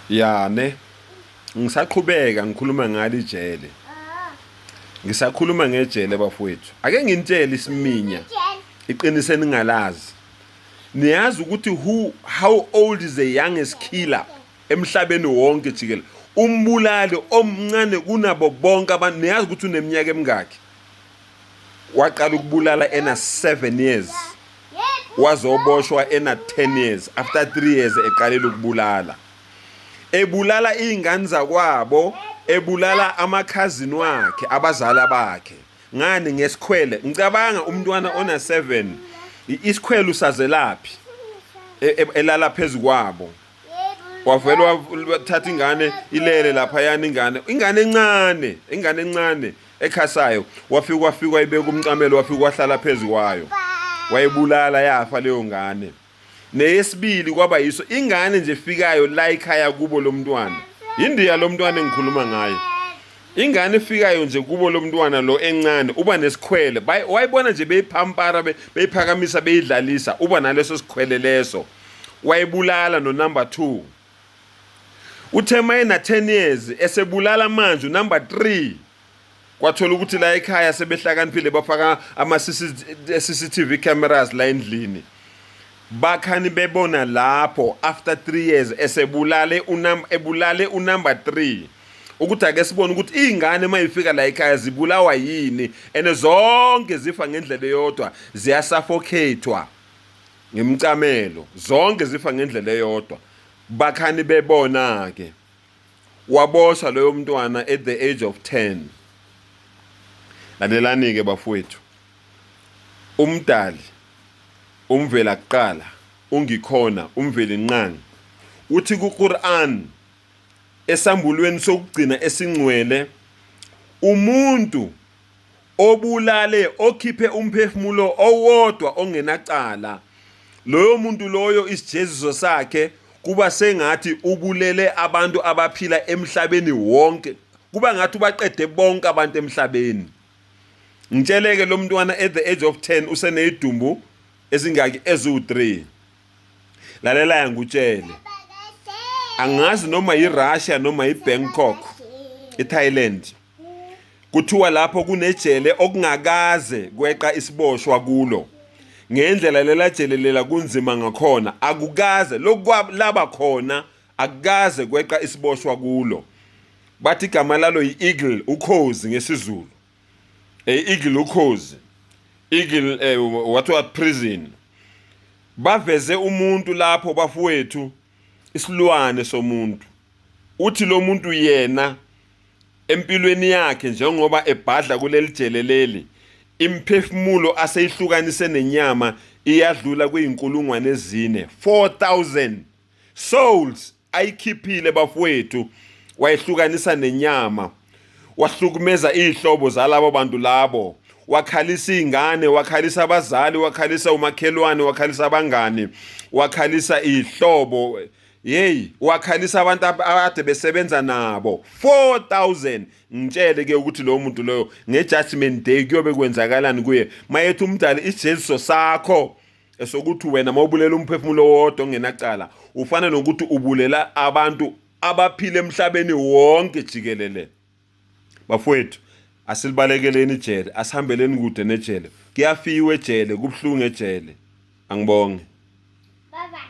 Ya ne, ngisaqhubeka ngikhuluma ngalo ijele. Ngisakhuluma ngejele bafowethu. Ake nginitshele isiminya. Iqiniso eningalazi. Niyazi ukuthi who how old is the youngest killer emhlabeni wonke jikelele? Umbulali omncane kunabo bonke abantu niyazi ukuthi uneminyaka emingaki? Waqala ukubulala ena 7 years. Wazoboshwa ena 10 years after 3 years eqalile ukubulala. Ebulala izingane zakwabo, ebulala amakhazini wakhe, abazali bakhe. Ngani ngesikhwele? Ngicabanga umntwana ona 7 isikhwele usazelaphi? Elala phezukwabo. Wavele wathatha ingane ilele lapha yani ingane, ingane encane, ingane encane ekhasayo. Wafika wafika wayibeka umcamelo wafika wahlala phezu kwayo. Wayibulala yafa leyo ngane. Neyesibili kwaba yiso ingane nje efikayo la ekhaya kubo lomntwana. Indiya lomntwana engikhuluma ngaye. Ingane efikayo nje kubo lomntwana lo encane uba nesikhwele. Wayibona nje beyiphampara beyiphakamisa beyidlalisa uba naleso sikhwele leso. Wayibulala no number 2. Uthe mayena 10 years esebulala manje number 3. Kwathola ukuthi la ekhaya sebehlakaniphile bafaka ama CCTV cameras la endlini. Bakhani bebona lapho after 3 years esebulale unum ebulale unumber 3. Ukuthi ake sibone ukuthi izingane mayifika la ekhaya zibulawa yini and zonke zifa ngendlela eyodwa ziyasuffocatewa ngemcamelo zonke zifa ngendlela eyodwa. Bakhani bebona ke waboshwa loyo mntwana at the age of 10. Lalelani ke bafowethu, umdali umvela kuqala ungikhona umveli nqangi uthi kuQuran esambulweni sokugcina esingcwele umuntu obulale okhiphe umphefumulo owodwa ongenacala loyo muntu loyo isijeziso sakhe kuba sengathi ubulele abantu abaphila emhlabeni wonke, kuba ngathi ubaqede bonke abantu emhlabeni. Ngitsheleke lo mntwana at the age of 10 useneyidumbu ezingaki? Eziwu-3. Lalela ngikutshele, angazi noma yi-Russia noma yi-Bangkok, i-Thailand, kuthiwa lapho kunejele okungakaze kweqa isiboshwa kulo. Ngendlela lela jele lela kunzima ngakhona, akukaze lokwalaba khona, akukaze kweqa isiboshwa kulo. Bathi igama lalo yi-Eagle, ukhozi ngesiZulu. Eagle, ukhozi, Eagle what prison. Baveze umuntu lapho bafowethu, isilwane somuntu. Uthi lo muntu yena empilweni yakhe njengoba ebhadla kuleli jele leli, imphefumulo aseyihlukanise nenyama iyadlula kwiyinkulungwane ezine, 4000 souls ayikhiphile bafowethu, wayehlukanisa nenyama, wahlukumeza izihlobo zalabo bantu labo, wakhalisa izingane, wakhalisa abazali, wakhalisa umakhelwane, wakhalisa abangani, wakhalisa izihlobo, hey, wakhalisa abantu abade besebenza nabo, 4000. Ngitshele ke ukuthi lowo muntu loyo nge-judgment day kuyobe kwenzakalani kuye. Mayethi umdali isijeziso sakho esokuthi wena mawubulela umphefumulo wodwa ongenacala ufana nokuthi ubulela abantu abaphila emhlabeni wonke jikelele. Bafowethu, asilibalekeleni ijele, asihambeleni kude nejele. Kuyafiwa ejele, kubuhlungu ejele. Angibonge.